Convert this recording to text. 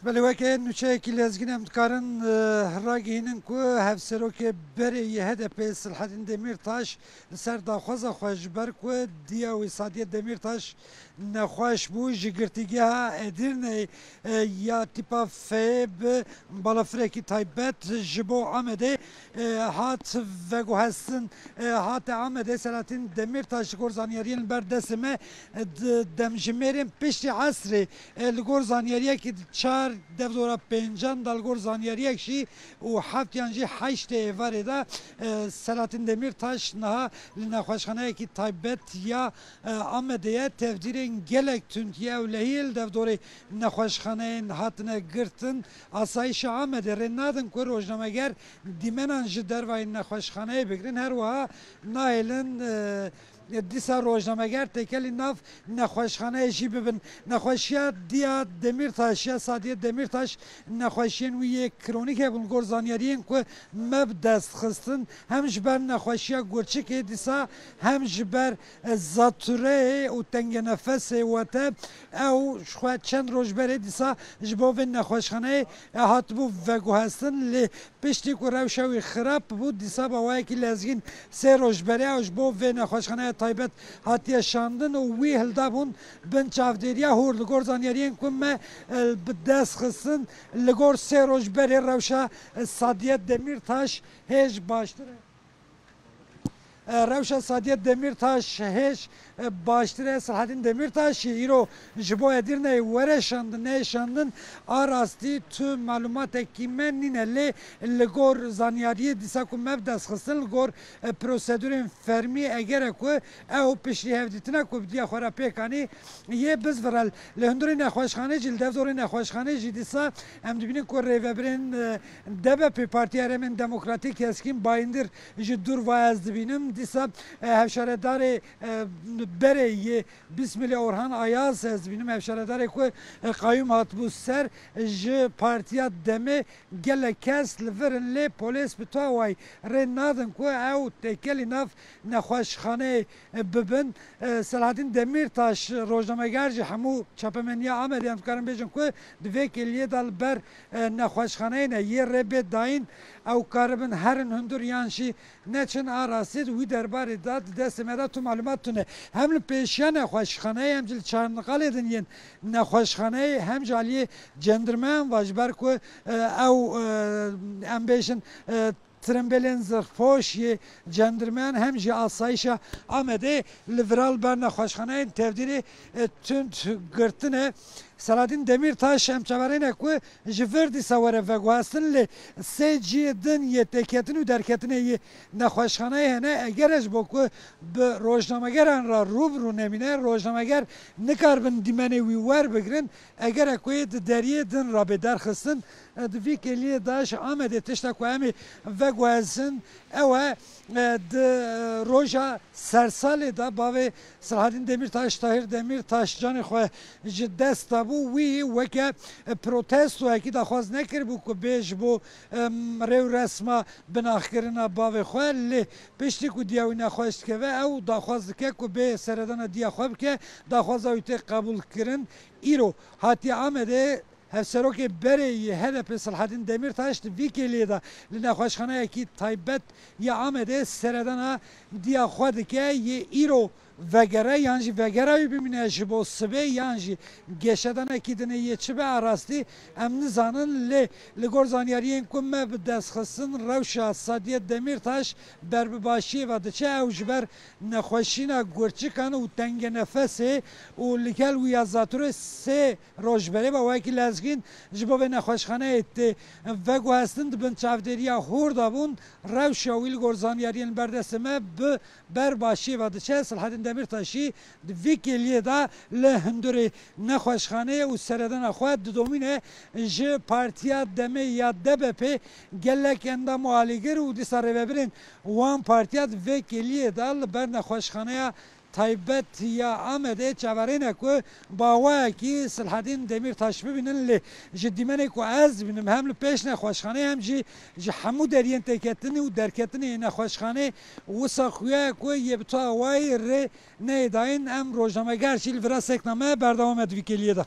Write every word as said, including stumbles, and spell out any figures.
Belê, weke nûçeyekî lezgîn em dikarin, e, ragihînin ku hevserokê berê yê H D P Silhedîn Demîrtaş li ser daxwaza xwe ji ber ku diya wî Sadiye Demîrtaş nexweş bû, ji girtîgeha Edirneyê, e, ya tîpa F bi balafirekî taybet ji bo Amedê, e, hat veguhestin, e, hate Amedê. Selahattin Demîrtaş, li gor zanyariyên li ber destê me, e, di demjimêrên piştî esrê, e, li gor zanyariyekî çar devdora pêncan de, li gor zanyariyek jî û heft yan jî heştê êvarê de, e, Selahattin Demîrtaş niha li nexweşxaneyekî taybet ya, e, Amedê ye. Tevdîrên gelek tund yê ewlehiyê li devdorê nexweşxaneyên hatine girtin. Asayişa Amedê rê nadin ku rojnameger dîmenan ji dervayî nexweşxaneyê bigirin. Her wiha nahêlin, e, dîsa rojnameger têkelî nav nexweşxaneyê jî bibin. Nexweşiya diya Demîrtaş ya Sadiye Demîrtaş nexweşiyên wî yê kronîk hebûn. Li gor zanyariyên ku me bi dest xistin, hem ji ber nexweşiya gurçikê dîsa hem ji ber, e, zatûreyê û tengenefesê wete, ew ji xwe çend roj berê dîsa ji bo vê nexweşxaneyê, e, hatibû veguhestin. Lê piştî ku rewşa wî xirab bû, dîsa bi awayekî lezgîn sê roj berê ew ji bo vê nexweşxaneya taybet hatiye şandin û wî hildabûn bin çavdêriya hûr. Li gor zanyariyên ku me, e, bi dest xistin, li gor sê roj berê rewşa, e, Sadiye Demîrtaş hêj baştir e. E, rewşa Sadiye Demîrtaş hêj, e, baştir e. Selahattin Demîrtaş îro ji bo Edirneyê were şandin, neyê şandin, a rastî tu malûmatekî me nîne, lê li gor zanyariyê dîsa ku me bi dest xistin, li gor, e, prosedûrên fermî, eger e ku ew piştî hevdîtina ku bi diya xwe re pêk anî, yê bizvirel. Li hundirê nexweşxanê jî, li devdorê nexweşxanê jî dîsa em dibînin ku rêvebirên, e, D B P, Partiya Herêmên Demokratîk, Keskîn Bayindir ji dûr va ez dibînim. Dîsa, e, hevşaredarê, e, berê yê Bismilê Orhan Ayaz ez dibînim. Hevşaredarê ku, e, qayûm hatibû ser, e, ji Partiya Demê gelek kes li vir in, lê polês bi tu awayî rê nadin ku ew têkelî nav nexweşxaneyê, e, bibin. E, Selahattin Demîrtaş, rojnameger jî hemû çapemeniya Amedê em dikarin bêjin ku di vê kêliyê de li ber, e, nexweşxaneyê ne yê rê bê dayîn, ew karibin herin hundir yan jî neçin. A rastî di wî derbarê de di destê me de tu malûmat tune. Hem li pêşiya nexweşxaneyê hem jî li çarniqalê din yên nexweşxaneyê hem ji aliyê cendirmeyan ve ji ber ku, e, ew, e, em bêjin, e, tirimbêlên zirxpoş yê cendirmeyan hem jî asayişa Amedê li viral ber nexweşxaneyên tevdîrê, e, tund girtine. Selahattin Demîrtaş em çaverêne ku ji vir dîsa were veguhestin, lê sê cihê din yê têketin û derketinê yê nexweşxaneyê hene. Eger e ji bo ku bi rojnamegeran re rû bi rû nemîne, rojnameger nikaribin dîmenê wî werbigirin. Eger e ku yê di deriyê din re bê derxistin, e, di vî kêliyê de ji Amedê tişta ku em ê veguhezin ew e, e, di, e, roja sersalê de bavê Selahattin Demîrtaş, Tahir Demîrtaş canê xwe ji dest dabû. Wî weke, e, protestoyekî daxwaz nekiribû ku bê ji bo, em, rê û resma binaxkirina bavê xwe, lê piştî ku diya wî nexweş dikeve, ew daxwaz dike ku bê seredana diya xwe bike, daxwaza wî tê qebûlkirin. Îro hatiye Amedê hevserokê berê yê H D P Selahattin Demîrtaş di vî kêliyê de li nexweşxaneyekî taybet ya Amedê seredana diya xwe dike. Yê îro vegere yan jî vegera wî bimîne ji bo sibê yan jî geşedanekî dinê yê çi be, a rastî em nizanin, lê li gor zanyariyên ku me bi dest xistin, rewşa Sadiye Demîrtaş ber bi başiyê ve diçe. Ew ji ber nexweşîna gurçikan û tengenefesê û li gel wî ya zatûrê sê roj berê ve wekî lezgîn ji bo vê nexweşxaneyê tê veguhestin, di bin çavdêriya hûr de bûn. Rewşa wî li gor zanyariyên li ber destê me bi ber başiyê ve diçe. Selahattin Demîrtaşî di vî kêliyê de li hundirê nexweşxaneyê û seredana xwe didomîne ji Partiya Demê ya D B P. Gelek endam û alîgir û dîsa rêvebirên wan partiya di vê kêliyê de li ber nexweşxaneya taybet ya Amedê çaverêne ku bi awayekî Silhedîn Demîrtaş bibînin, lê ji dîmenê ku ez dibînim hem li pêş nexweşxaneyê hem jî ji hemû deriyên têketinê û derketinê yê nexweşxanê wisa xuya ye ku yê bi tu awayî rê neyê dayîn. Em rojnameger jî li vira sekna me berdewam e di vî kêliyê de.